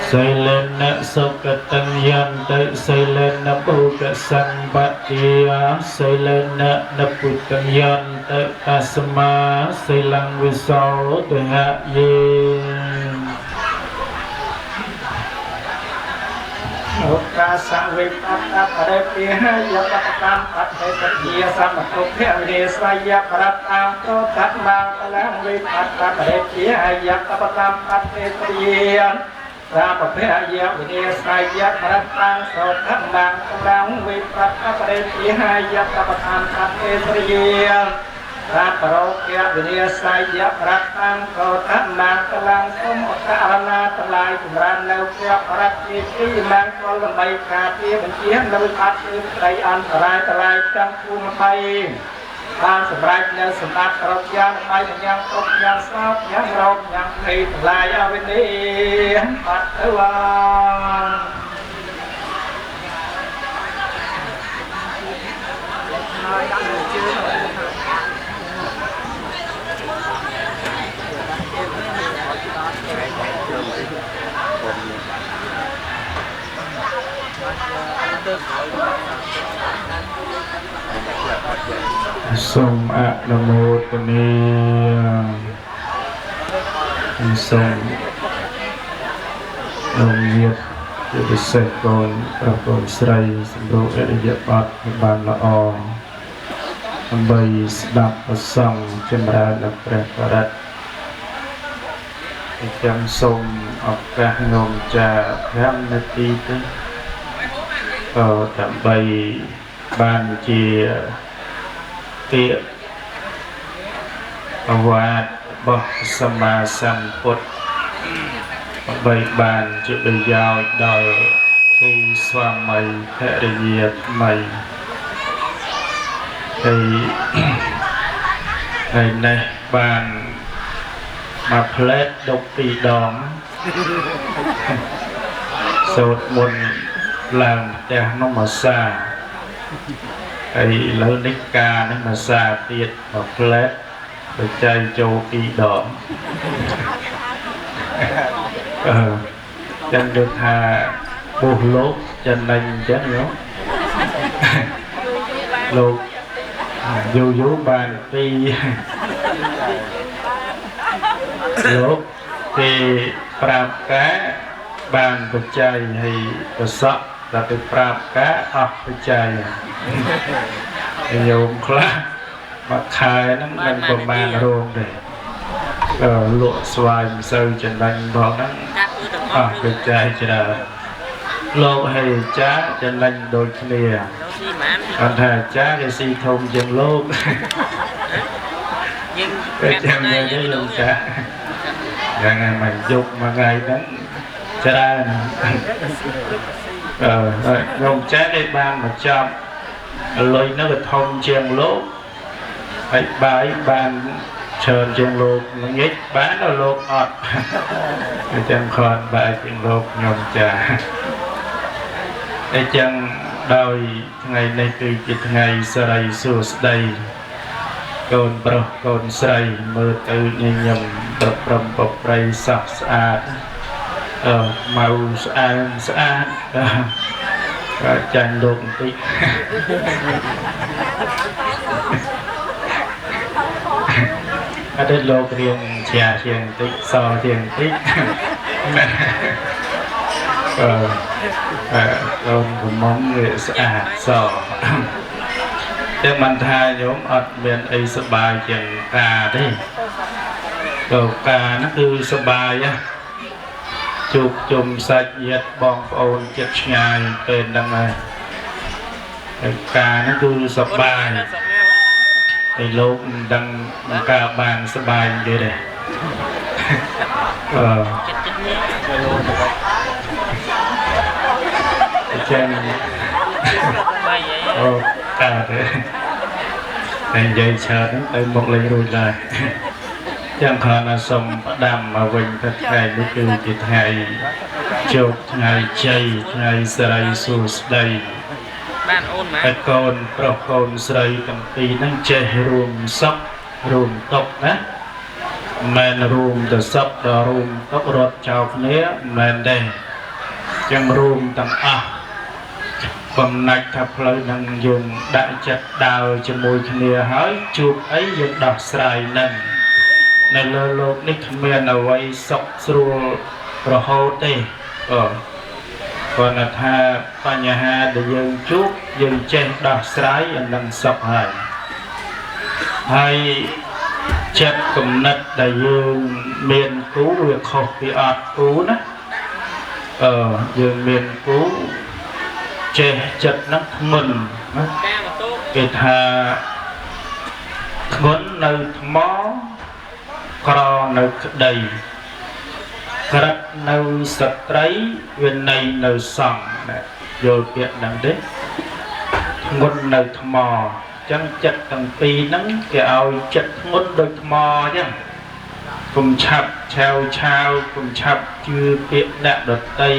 សីលេនសុគតੰយន្តិសីលេនបុកសម្បតិសីលេននពុទ្ធយន្តិតស្មាសីលੰវិសោទហយេ ឧកាសវិបត្តបរិពាហយបតកម្មអតិពជាសមតុភវិនិសយបរតាំប្រតមាងតលំវិបត្តបរិពាហយបតកម្មអតិពជារាបភយវិនិសយបរតាំសោធមាងតលំវិបត្តបរិពាហយបតកម្មអតិពជារាបរោគវិនិសយបរតាំងកោធមាងតលំសូមអករណាតឡាយចម្រើននៅព្រះបរតិទីមង្គលដើម្បីការពារបញ្ជានៅអត់គឺក្តីអន្តរាយតឡាយទាំងភូមិ20បានសម្រេចនៅសម្បត្តិគ្រប់យ៉ាងដើម្បីយ៉ាងទុកយ៉ាងសោកយ៉ាងរោគយ៉ាងភ័យតឡាយអវិនិបាត់ទៅ ហើយដាក់លើជើង សូមអនុមោទនាសូមលោកញាតិជាពិសេសកូនប្រុសកូនស្រីសម្រួលអរិយប័ត្រឲ្យបានល្អដើម្បីស្ដាប់ប្រសង់ចម្រើនដល់ព្រះបរិត្តអញ្ចឹងសូមឱកាសនោមចា5នាទីទេក៏ដើម្បីបានជាពាក្យអវាទរបស់សម្មាសម្ពុទ្ធដើម្បីបានជាប្រយោជន៍ដល់គូស្វាមីភរិយាថ្មីហើយហើយនេះបានមកផ្លែតដប់ពីរដងសូត្រមុនឡើងផ្ទះនោះមកសាហើយឥឡូវនេះការនេះមកសាទៀតមកផ្លែតបច្ច័យចូលពីរដងអឺចឹងគេថាពុះលោកចំណេញអញ្ចឹងយោលោកយូរយូរបានពីរលោកគេប្រាប់ការបានបច្ច័យហើយប្រសក់ដល់ទៅប្រាប់ការអស់បច្ច័យហើយញោមខ្លះមួយខែហ្នឹងមិនប្រមាណរោងទេអឺលក់ស្វាយមិនសូវចំណេញផងហ្នឹងអស់បច្ច័យច្រើនលោកហើយអាចារ្យចំណេញដូចគ្នាគាត់ថាអាចារ្យគេស៊ីធំជាងលោក យើង គេចាំតែលោកចាយ៉ាងហ្នឹងមកយប់មួយថ្ងៃហ្នឹងច្រើនអឺខ្ញុំចាស់គេបានមកចាប់លុយនោះវាធំជាងលោកហើយបាយបានច្រើនជាងលោកល្ងាចបានដល់លោកអត់អញ្ចឹងគ្រាន់បាយជាងលោកខ្ញុំចាអញ្ចឹងដោយថ្ងៃនេះគឺជាថ្ងៃសិរីសួស្តីកូនប្រុសកូនស្រីមើលទៅញញឹមប្រព្រំប្រប្រៃសះស្អាតអឺម៉ៅស្អាតស្អាតក៏ចាញ់លោកបន្តិចអត់ទេលោករៀងជ្រះជាងបន្តិចសជាងបន្តិចអឺអឺកូនកំមុំវាស្អាតសតែមិនថាញោមអត់មានអីសប្បាយជាងការទេក៏ការហ្នឹងគឺសប្បាយណាជួបជុំសាច់ញាតិបងប្អូនចិត្តឆ្ងាយពេលហ្នឹងហើយហើយការហ្នឹងគឺសប្បាយហើយលោកមិនដឹងការបានសប្បាយទេទេអឺអញ្ចឹងអូកើតទេតែនិយាយច្រើនហ្នឹងទៅមកលេងរួចដែរចឹងគ្រាន់តែសូមផ្ដាំមកវិញថាថ្ងៃនេះគឺជាថ្ងៃជោគថ្ងៃជ័យថ្ងៃសិរីសួស្តី បានអូនម៉ា ហើយកូនប្រុសកូនស្រីទាំងពីរហ្នឹងចេះរួមសុខរួមទុក្ខណា មិនរួមទៅសឹកដល់រួមទុករត់ចោលគ្នាមិនទេចឹងរួមទាំងអស់បំណាច់ថាផ្លូវនឹងយើងដាក់ចិត្តដើរជាមួយគ្នាហើយជួបអីយើងដោះស្រាយនឹងនៅលើលោកនេះគ្មានអ្វីសុខស្រួលរហូតទេអឺគាត់ថាបញ្ហាដែលយើងជួបយើងចេះដោះស្រាយអានឹងសុខហើយហើយចិត្តគំនិតដែលយើងមានគូវាខុសពីអត់គូណាអឺយើងមានគូចេះចិត្តហ្នឹងធ្ងន់ណាគេថាធ្ងន់នៅថ្មក្រនៅក្តីក្រិតនៅស្ត្រីវិន័យនៅសង្ឃណាយល់ពាក្យហ្នឹងទេធ្ងន់នៅថ្មចឹងចិត្តទាំងពីរហ្នឹងគេឲ្យចិត្តធ្ងន់ដូចថ្មចឹងកុំឆាប់ឆាវឆាវកុំឆាប់ជឿពាក្យអ្នកដតី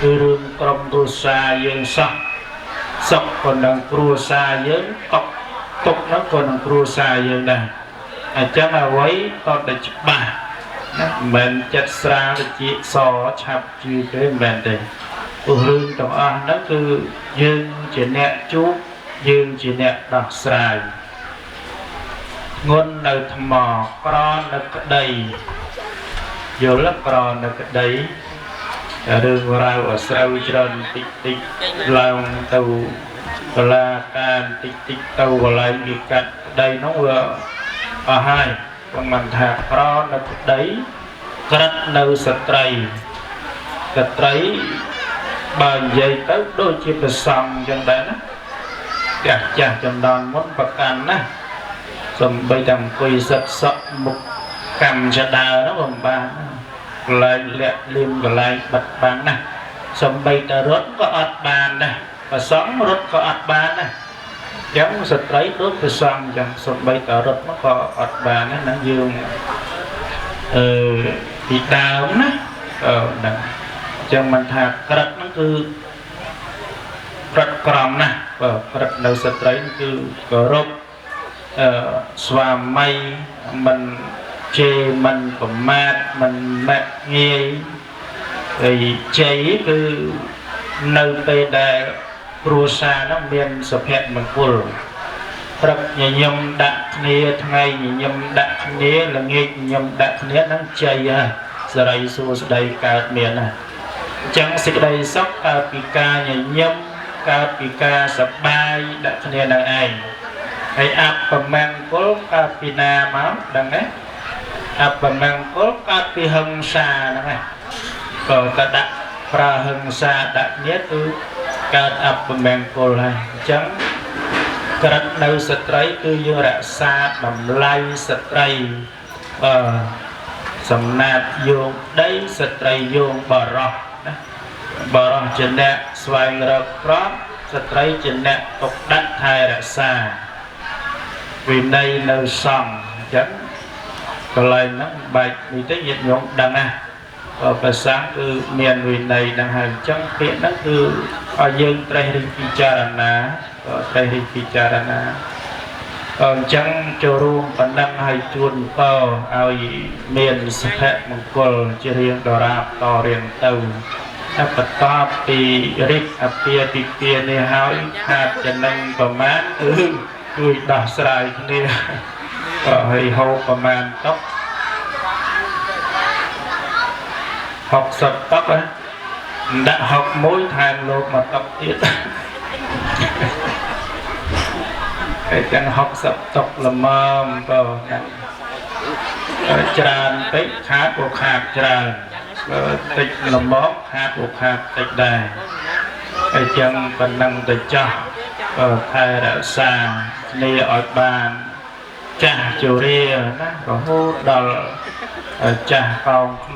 គឺរឿងក្រុមគ្រួសារយើងសោះសុខក៏នឹងគ្រួសារយើងកុកទុកហ្នឹងក៏នឹងគ្រួសារយើងដែរអញ្ចឹងអ្វីតតែច្បាស់ណាមិនចិត្តស្រាលជាសឆាប់ជឿទេមិនមែនទេព្រោះរឿងទាំងអស់ហ្នឹងគឺយើងជាអ្នកជួបយើងជាអ្នកដោះស្រាយងន់នៅថ្មក្រនៅក្តីយល់ក្រនៅក្តីរឿងរ៉ាវអាស្រូវច្រើនតិចតិចឡើងទៅកលាការតិចតិចទៅកន្លែងគេកាត់ក្តីនោះវាអស់ហើយគាត់មិនថាក្រនៅក្តីក្រិតនៅស្ត្រីស្ត្រីបើនិយាយទៅដូចជាប្រសង់អញ្ចឹងដែរណាចាស់ចាស់ចំណន់មុនប្រកាន់ណាសំបីតែអង្គុយសិតសក់មុខកម្មចដើនោះបំបានកន្លែងលាក់លៀមកន្លែងបិទបាំងណាសំបីតែរត់ក៏អត់បានដែរប្រសង់រត់ក៏អត់បានដែរចឹងស្ត្រីដូចប្រសង់ចឹងសំបីតែរត់មកក៏អត់បានដែរណាយើងអឺពីដើមណាអឺហ្នឹងចឹងមិនថាក្រិតហ្នឹងគឺក្រិតក្រមណាស់បើក្រិតនៅស្ត្រីគឺគោរពអឺស្វាមីមិនជេរមិនប្រមាថមិនមាក់ងាយហើយជ័យគឺនៅពេលដែលគ្រួសារនោះមានសុភមង្គលព្រឹកញញឹមដាក់គ្នាថ្ងៃញញឹមដាក់គ្នាល្ងាចញញឹមដាក់គ្នាហ្នឹងជ័យហើយសិរីសួស្តីកើតមានណាអញ្ចឹងសេចក្តីសុខកើតពីការញញឹមកើតពីការសប្បាយដាក់គ្នានឹងឯងហើយអពមង្គលកើតពីណាមកដឹងទេអពមង្គលកើតពីហិង្សាហ្នឹងឯងក៏តដាក់ប្រើហិង្សាដាក់គ្នាគឺកើតអពមង្គលហើយអញ្ចឹងក្រិតនៅស្ត្រីគឺយើងរក្សាតម្លៃស្ត្រីអឺសំណាតយោងដីស្ត្រីយោងបរោះណាបរោះជាអ្នកស្វែងរកទ្រព្យស្ត្រីជាអ្នកទុកដាក់ថែរក្សាវិន័យនៅសង្ឃអញ្ចឹងកន្លែងហ្នឹងបែកនេះទៅញាតិញោមដឹងណាបើប្រសាំងគឺមានវិន័យហ្នឹងហើយអញ្ចឹងពាក្យហ្នឹងគឺឲ្យយើងត្រេះរិះពិចារណាត្រេះរិះពិចារណាអញ្ចឹងចូលរួមប៉ុណ្ណឹងឲ្យជួនពរឲ្យមានសុភមង្គលជារៀងដរាបតរៀងទៅតែបន្ទាប់ពីរិទ្ធអាពាហ៍ពិពាហ៍នេះហើយខាតចំណេញប្រមាណគឺជួយដោះស្រាយគ្នាហើយហូបប្រមាណតុក60តុកដាក់61ថែមលោកមកតុកទៀតតែចឹង60តុកល្មមបើច្រើនតិចខាតក៏ខាតច្រើនបើតិចល្មមខាតក៏ខាតតិចដែរហើយចឹងប៉ុណ្ណឹងទៅចោះថែរក្សាគ្នាឲ្យបានចាស់ជរាណារហូតដល់ចាស់កោងខ្នង